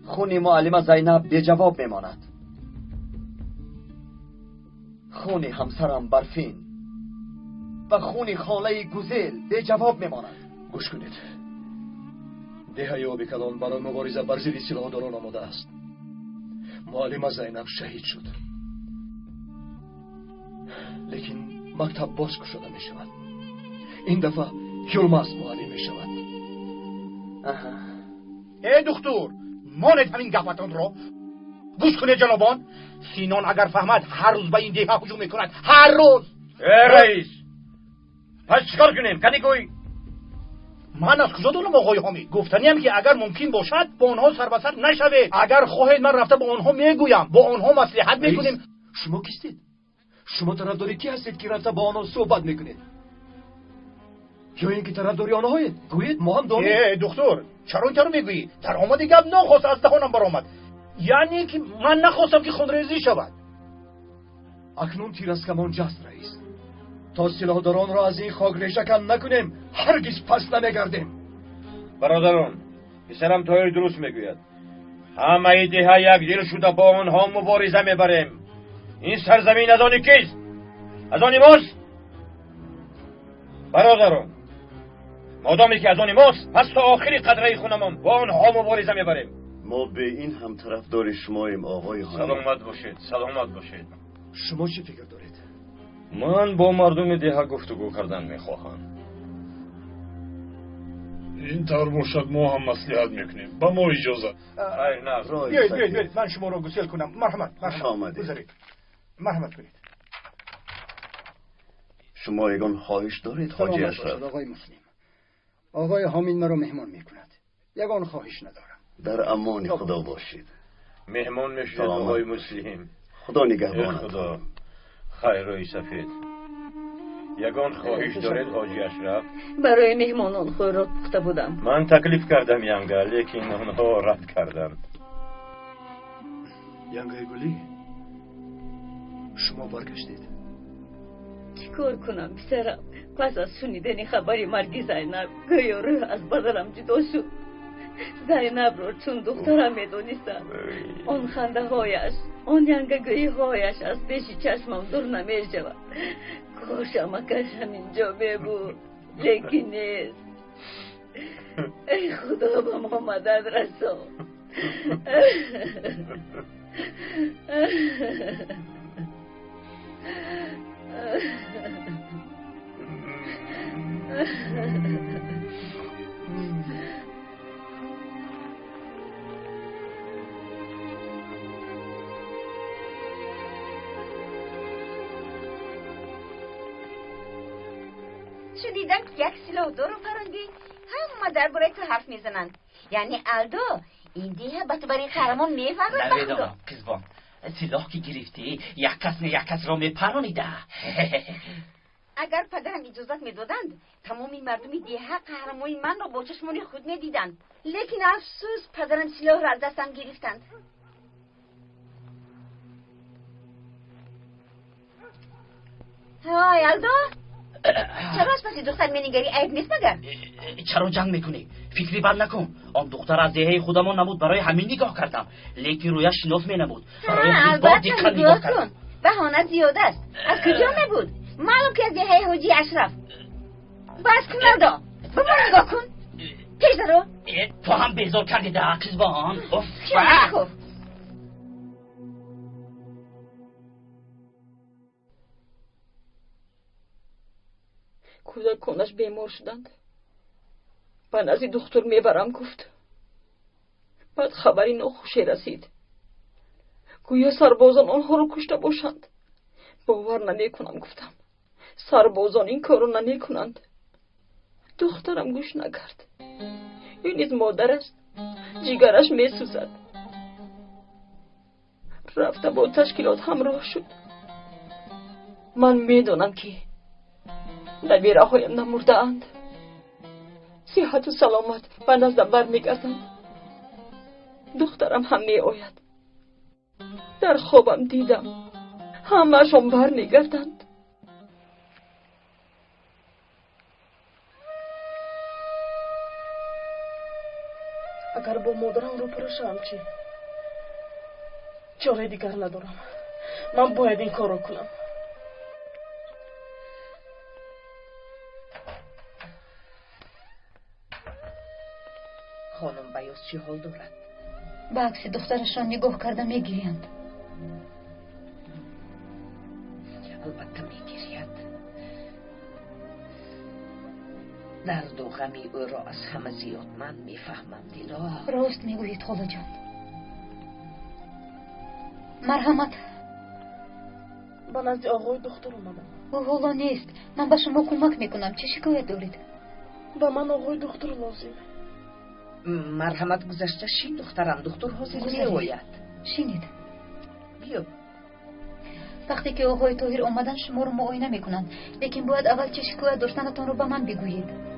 хуни муаллима Зайнаб беҷавоб мемонад. Хуни ҳамсарам Барфин ва хуни холаи Гузел беҷавоб мемонад. Гӯш кунед, деҳаи оби калон барои мубориза бар зидди силоҳдорон омода аст. Муаллима Зайнаб шаҳид шуд, лекин мактаб боз кушода мешавад. Ин дафъа Юлмаз муаллим мешавад. Э духтур, монед ҳамин гапатонро. Гӯш кунед, ҷанобон, Синон агар фаҳмад, ҳар рӯз ба ин деҳа ҳуҷум мекунад. Ҳар рӯз. Э раис, пас чӣ кор кунем? Кани гӯй. Ман аз куҷо донам, оғои Ҳомид? Гуфтаниам, ки агар мумкин бошад, бо онҳо сарбасар нашавед. Агар хоҳед, ман рафта бо онҳо мегӯям, бо онҳо маслиҳат мекунем. Шумо кистед? Шумо тарафдори кӣ ҳастед, ки рафта бо онҳо суҳбат мекунед? Ё ин ки тарафдори онҳоед? Гӯед, мо ҳам донем. Э духтур, чаро ин тавр мегӯӣ? Дар омади гап нохост аз даҳонам баромад. Яъне ки ман нахостам, ки хунрезӣ шавад. Акнун тир аз камон ҷаст, раис. То силоҳдоронро аз ин хок решакан накунем, ҳаргиз пас намегардем. Бародарон, писарам Тоҳир дуруст мегӯяд. Ҳамаи деҳа якдил шуда бо онҳо мубориза мебарем. Ин сарзамин аз они кист? Аз они мост? Бародарон, модоме ки аз они мост, пас то охири қатраи хунамон бо онҳо мубориза мебарем. Мо бе ин ҳам тарафдори шумоем, оғои Ҳомид. Саломат бошед, саломат бошед. Шумо чӣ фикр доред? Ман бо мардуми деҳа гуфтугӯ кардан мехоҳам. Ин тавр бошад, мо ҳам маслиҳат мекунем. Ба мо иҷоза. Хайр, на. Биёед, биёед, биёед, ман шуморо гусел кунам. Марҳамат, марҳамат. Гузаред. Марҳамат кунед. Шумо ягон хоҳиш доред, ҳоҷи Ашраф? Оғои Муслим, آقای حامین مرا مهمان میکند. یگان خواهش ندارم. در امان خدا باشید. مهمان میشید آقای مسلم. خدا نگهبانت. خدا خیر سفید. یگان خواهش دارید حاجی اشرف؟ برای مهمانان خوراک پخته بودم. من تکلیف کردم ینگه، لیکن آنها رد کردند. ینگه گلی، شما برگشتید. چیکار کنم پسرم؟ پس از شنیدن خبر مرگ زینب گویا روح از بدنم جدا شد. زینب را چون دخترم میدانستم. آن خنده هایش، آن ینگه هایش از پیش چشمم دور نمیشود. کاش امکش همینجا میبود، لیکن نیست. ای خدا به ما مدد رسان. شنیدم که یک سلاحدار رو پراندی، همه درباره تو حرف میزنند. یعنی الدو این دیه به تو برای قهرمان میفهمد. نمیدانم قزبان، سلاح که گرفتی یک کس نه یک کس را میپرانیده. اگر پدرم اجازت میدادند تمام مردم دیه قهرمانی من را با چشمان خود میدیدند، لیکن افسوس پدرم سلاح را از دستم گرفتند. های الدو، چرا از پس دختر مینگری؟ عیب نیست مگر؟ چرا جنگ میکنی؟ فکری بد نکن. آن دختر از دهه خودمان نبود، برای همین نگاه کردم، لیکن رویش شناف می نبود. برای همین با دقت نگاه کردم. بهانه زیاد است. از کجا نبود؟ معلوم که از دهه حاجی اشرف. بس کن الدو، به من نگاه کن. پیش درو. تو هم بیزار کردی ده قزبان. خوب. کودکانش بیمار شدند. به نزد دکتر میبرم گفت. بعد خبری ناخوشی رسید. گویا سربازان آنها را کشته باشند. باور نمیکنم گفتم. سربازان این کارو نمیکنند. دخترم گوش نکرد. این نیز مادر است. جیگرش میسوزد. رفته با تشکیلات همراه شد. من میدانم که نبیره هایم نمرده اند. صحت و سلامت به نزدم برمیگردند. دخترم هم می آید. در خوابم دیدم همه‌شان برمیگردند. اگر با مادرم روبرو شوم چی؟ چاره دیگر ندارم. من باید این کارو کنم. خانم بیاز چی حال دارد؟ به عکس دخترش را نگاه کرده میگریند. البته میگرید. درد و غمی او را از همه زیاد من میفهمم دیلا. راست میگویید خاله جان. مرحمت. به نزد آقای دکتر اومدم. او حالا نیست. من به شما کمک میکنم. چه شکایت دارید؟ به من آقای دکتر لازمه. مرحمت گذشته شین دخترم، دکتر حاضر میآید. شینید. بیا. وقتی که آقای طاهر آمدن شما رو معاینه میکنند، لیکن باید اول چه شکایت داشتنتان رو به من بگویید.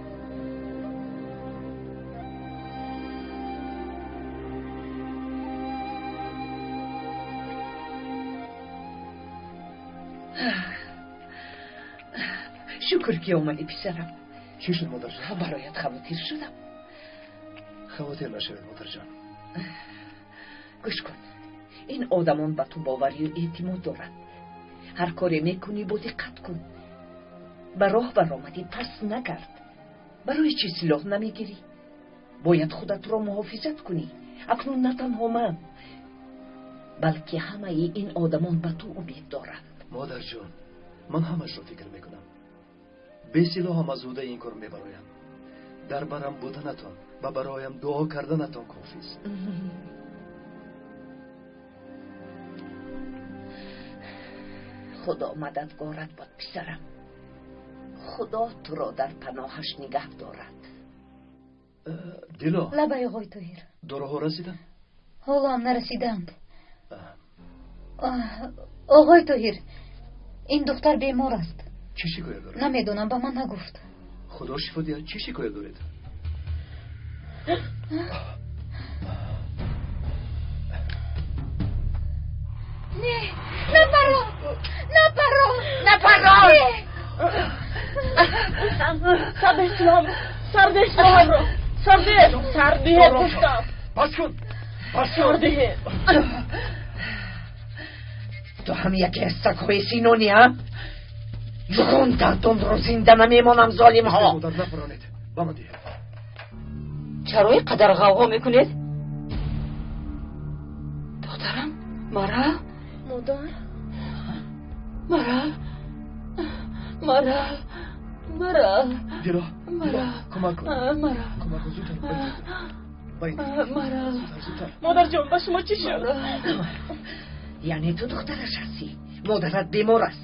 شکر که آمدی پسرم. چی شد مادر جان؟ برایت خواطر شدم. خواطر نشوید مادر جان. گوش کن، این آدمان به تو باوری و اعتماد دارند. هر کاری میکنی با دقت کن. به راه برآمدی پس نگرد. برای چی سلاح نمیگیری؟ باید خودت را محافظت کنی. اکنون نه تنها من، بلکه همه این آدمان به تو امید دارند. مادر جان، من همش را فکر میکنم. به سلاح هم از عهده این کار میبرایم. در برم بودنتان و برایم دعا کردنتان کافی است. خدا مددگارت باد پسرم. خدا تو را در پناهش نگه دارد. Дило. Лабай оғои Тоҳир. Доруҳо расиданд? Ҳоло ҳам нарасидаанд. Оғои Тоҳир, ин духтар бемор аст. Чӣ шикоят дорад? Намедонам, ба ман нагуфт. Худо шифо диҳад, чӣ шикоят доред? Не, напаро, напаро, напаро. Сардеслам, сардеслам, сарде, сарде гуфтам. Бас кун, бас кун. Сарде. Ту ҳам яке аз сагҳои Синонӣ, ҳа? Ҷуғон дардонро зинда намемонам, золимҳо. Модар, напаронед, ба ман диҳед. Чаро ин қадар ғавғо мекунед? Духтарам, Марал? Модар? Марал, Марал, Марал. Дило, Дило, кӯмак кун. Марал. Кӯмак кун, зудтар, ба ин тараф. Марал. Зудтар, зудтар. Модарҷон, ба шумо чӣ шуд? Яъне ту духтараш ҳастӣ? Модарат бемор аст.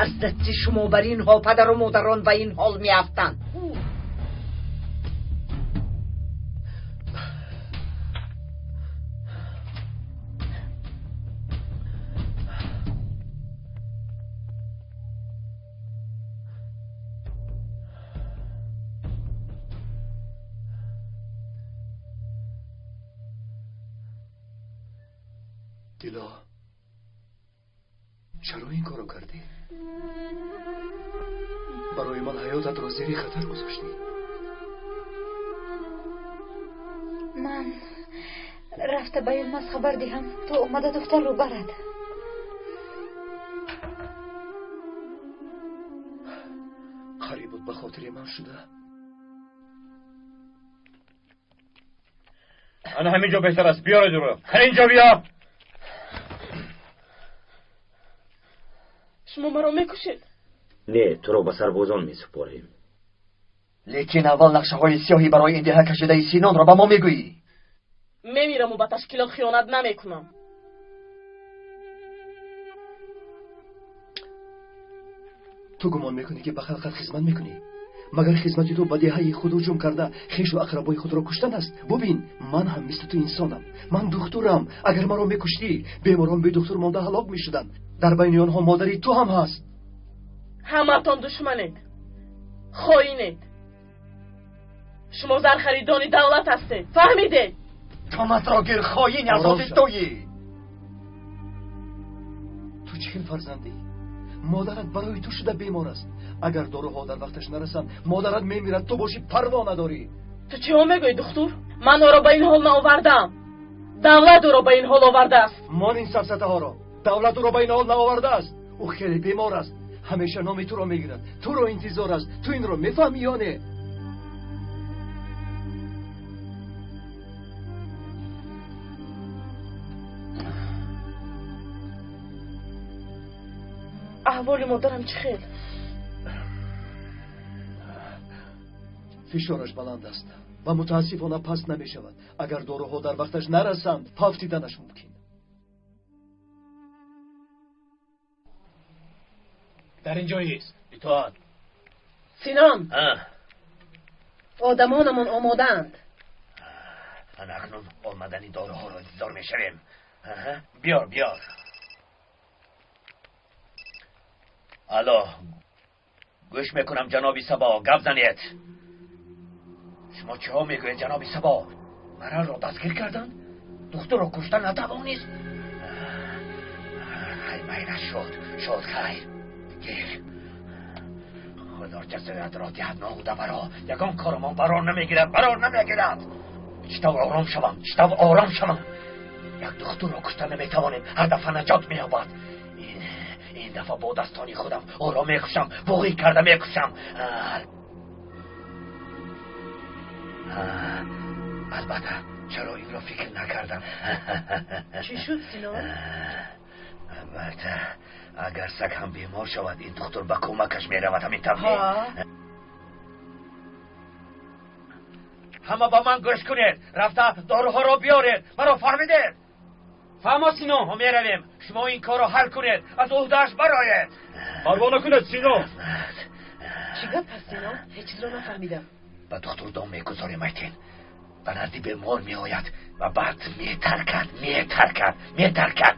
Аз дасти шумо бар инҳо падару модарон ба ин ҳол меафтанд. Дило, чаро ин корро кардӣ? Барои ман ҳаётатро зери хатар гузоштӣ. Ман рафта ба Юлмаз хабар диҳам, то омада духтарро барад. Қариб буд ба хотири ман шуда. Ана ҳамин ҷо беҳтар аст. Биёред ӯро. Ҳамин ҷо биё. Шумо маро мекушед? Не, туро ба сарбозон месупорем. Лекин аввал нақшаҳои сиёҳӣ барои ин деҳа кашидаи Синонро ба мо мегӯӣ. Мемираму ба ташкилот хиёнат намекунам. Ту гумон мекунӣ, ки ба халқат хизмат мекунӣ? Магар хизмати ту ба деҳаи худ ҳуҷум карда хешу ақрабои худро куштан аст? Бубин, ман ҳам мисли ту инсонам. Ман духтурам. Агар маро мекуштӣ, беморон бедухтур монда ҳалок мешуданд. Дар байни онҳо модари ту ҳам ҳаст. Ҳамаатон душманед, хоинед. Шумо зархаридони давлат ҳастед, фаҳмидед? Томатро гир, хоини азози туӣ. Ту чӣ хел фарзандӣ? Модарат барои ту шуда бемор аст. Агар доруҳо дар вақташ нарасанд, модарат мемирад, ту бошӣ парво надорӣ. Ту чиҳо мегӯӣ, духтур? Ман ӯро ба ин ҳол наовардаам. Давлат ӯро ба ин ҳол овардааст. Мон ин сафсатаҳоро. Давлат ӯро ба ин ҳол наовардааст. Ӯ хеле бемор аст. Ҳамеша номи туро мегирад. Туро интизор аст. Ту инро мефаҳмӣ ё не? Аҳволи модарам чӣ хел? Фишораш баланд аст ва мутаассифона паст намешавад. Агар доруҳо дар вақташ нарасанд, фавтиданаш мумкин. Дар ин ҷо ист. Итоат. Синон, одамонамон омодаанд. Ана акнун омадани доруҳоро интизор мешавем. Биёр, биёр. Алло, гӯш мекунам, ҷаноби Сабо, гап занед. Шумо чиҳо мегӯед, ҷаноби Сабо? Маралро дастгир карданд? Духтурро кушта натавонист? Хай, майраш шуд, шуд, хайр. Гир. Худо ҷазоятро диҳад, ноҳуда баро. Ягон корамон барор намегирад, барор намегирад. Чӣ тавр ором шавам, чӣ тавр ором шавам? Як духтурро кушта наметавонем, ҳар дафъа наҷот меёбад. Ин дафъа бо дастони худам ӯро мекушам, буғӣ карда мекушам. Албатта, чаро инро фикр накардам? Чӣ шуд, Синон? Албатта, агар саг ҳам бемор шавад, ин духтур ба кӯмакаш меравад, ҳамин тавр. Ҳама ба ман гӯш кунед, рафта доруҳоро биёред. Маро фаҳмидед? Фаҳмо, Сино. Мо меравем. Шумо ин корро ҳал кунед, аз уҳдааш бароед. Парво накунед, Сино. Чӣ гап ҳаст, Сино? Ҳеҷ чизро нафаҳмидам. Ба духтур дом мегузорем, Айтин. Ба назди бемор меояд ва баъд метаркад, метаркад, метаркад.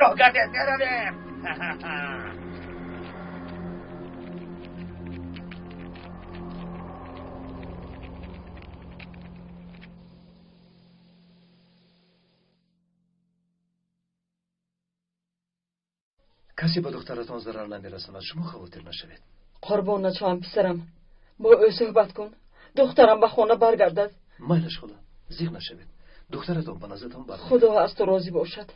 Роҳ гардед, меравем. Касе ба духтаратон зарар намерасонад, шумо хавотир нашавед. Қурбон начавам, писарам. Бо ӯ суҳбат кун. Духтарам ба хона баргардад. Майлаш хола, зиқ нашавед. Духтаратон ба назартон бармегардад. Худо аз ту розӣ бошад.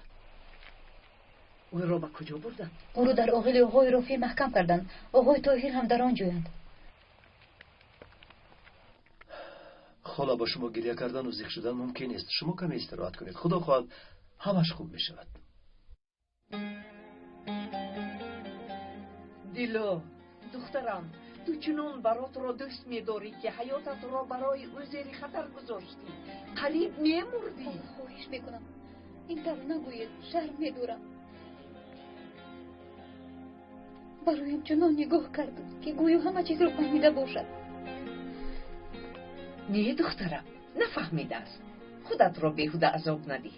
Ӯро ба куҷо бурданд? Ӯро дар оғили оғои Рофеъ маҳкам карданд. Оғои Тоҳир ҳам дар он ҷоянд. Хола, ба шумо гиря кардану зиқ шудан мумкин нест. Шумо каме истироҳат кунед. Худо хоҳад ҳамаш хуб мешавад. Дило, духтарам, ту чунон баротро дӯст медорӣ, ки ҳаётатро барои ӯ зери хатар гузоштӣ. Қариб мемурдӣ. Хоҳиш мекунам, ин тавр нагӯед, шарм медорам. Бароям чунон нигоҳ кард, ки гӯё ҳама чизро фаҳмида бошад. Не, духтарам, нафаҳмидааст. Худатро беҳуда азоб надиҳ.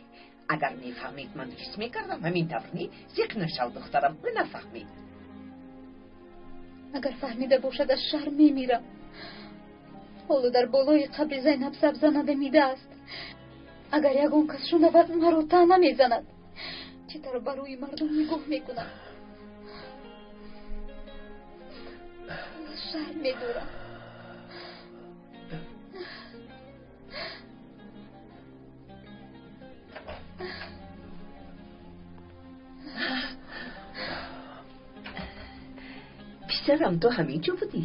Агар мефаҳмид, ман ҳис мекардам, ҳамин тавр не? Зиқ нашав, духтарам, ӯ нафаҳмид. Агар фаҳмида бошад, аз шарм мемирам. Ҳоло дар болои қабри Зайнаб сабза надамидааст. Агар ягон кас шунавад, маро таъна мезанад. Чӣ тавр ба рӯи мардум нигоҳ мекунам? Аз шарм медорам. Писарам, ту ҳамин ҷо будӣ?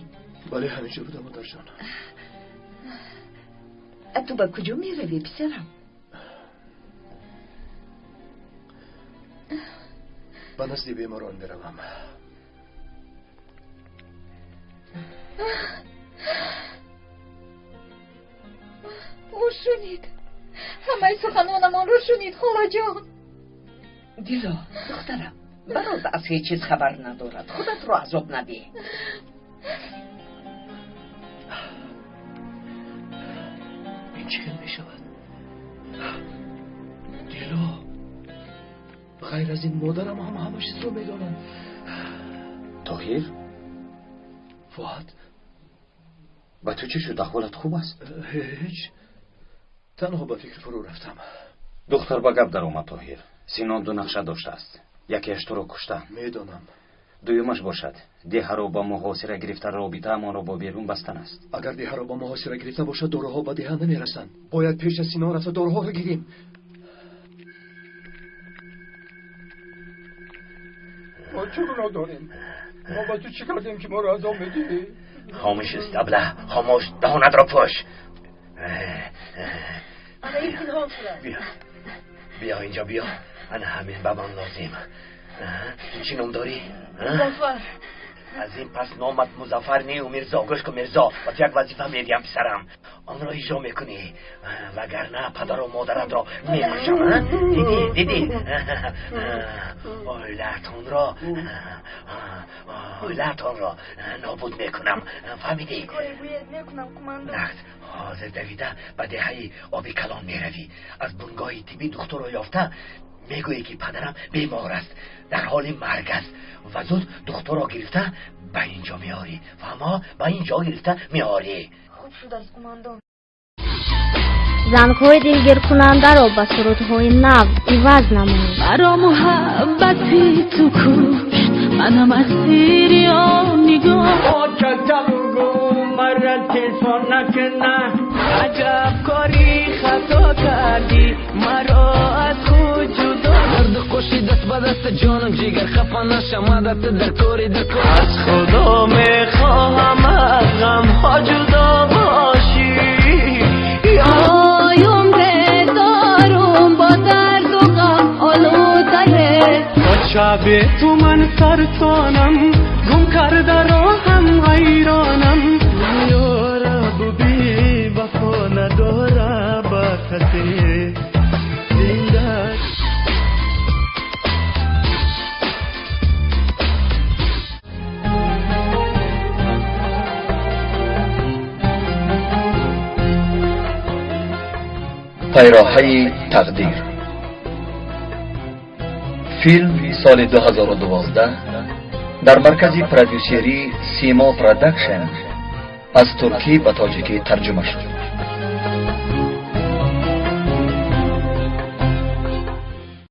Бале, ҳамин ҷо будам, модарҷон. Ту ба куҷо меравӣ, писарам? Ба назди беморон меравам. Ӯ шунид. Ҳамаи суханонамонро шунид, холаҷон. Дило, духтарам, барот аз ҳеҷ чиз хабар надорад. Худатро азоб надиҳ. Ин чӣ хел мешавад? Дило, ғайр аз ин модарам ҳам ҳама чизро медонад. Тоҳир? Фуад? Ба ту чӣ шуд? Аҳволат хуб аст? Ҳеҷ. Танҳо ба фикр фурӯ рафтам. Духтар ба гап даромад, Тоҳир. Синон ду нақша доштааст. Якеаш туро куштан. Медонам. Дуюмаш бошад, деҳаро ба муҳосира гирифта робитаамонро бо берун бастан аст. Агар деҳаро ба муҳосира гирифта бошад, доруҳо ба деҳа намерасанд. Бояд пеш аз Синон рафта доруҳоро гирем. Мо чӣ гуноҳ дорем? Мо ба ту чӣ кардем, ки моро азоб медиҳӣ? Хомӯш аст, абла, хомӯш, даҳонатро пӯш. Ана ин пинҳон шудааст. Биё, биё инҷо, биё. Ана ҳамин ба ман лозим. Ту чӣ ном дорӣ? Музаффар. Аз ин пас номат Музаффар не, Мирзо. Гӯш кун, Мирзо, ба ту як вазифа медиҳам, писарам. Онро иҷро мекунӣ, вагарна падару модаратро мекушам. Дидӣ, дидӣ? Оилаатонро, оилаатонро нобуд мекунам. Фаҳмидӣ? Коре гӯед мекунам, кумандон. Нақд ҳозир давида ба деҳаи оби калон меравӣ. Аз бунгоҳи тиббӣ духтурро ёфта мегӯӣ, ки падарам бемор аст, дар ҳоли марг аст, ва зуд духтурро гирифта ба ин ҷо меорӣ. Фаҳмо? Ба ин ҷо гирифта меорӣ. Хуб шудааст, кумандон. Зангҳои дилгиркунандаро ба сурудҳои нав иваз намоед. Маро муҳаббати ту кушт, манам асири он нигоҳ. Маро телефон накна, аҷаб кори хато кардӣ, маро аз худ ҷудо. Дарду хушӣ даст ба даст, ҷонам ҷигар, хафа наша, мадат дар кори дар кор. Аз Худо мехоҳам аз ғамҳо ҷудо бошӣ. Ой, умре дорум бо дарду ғам олудае. То шабе ту ман сартонам, гум карда роҳам, ҳайронам. Ёраб, бевафо надора ба касе зинда. Пайроҳаи тақдир. Филм соли 2012 дар маркази продюсерии Симо Продакшн аз туркӣ ба тоҷикӣ тарҷума шуд.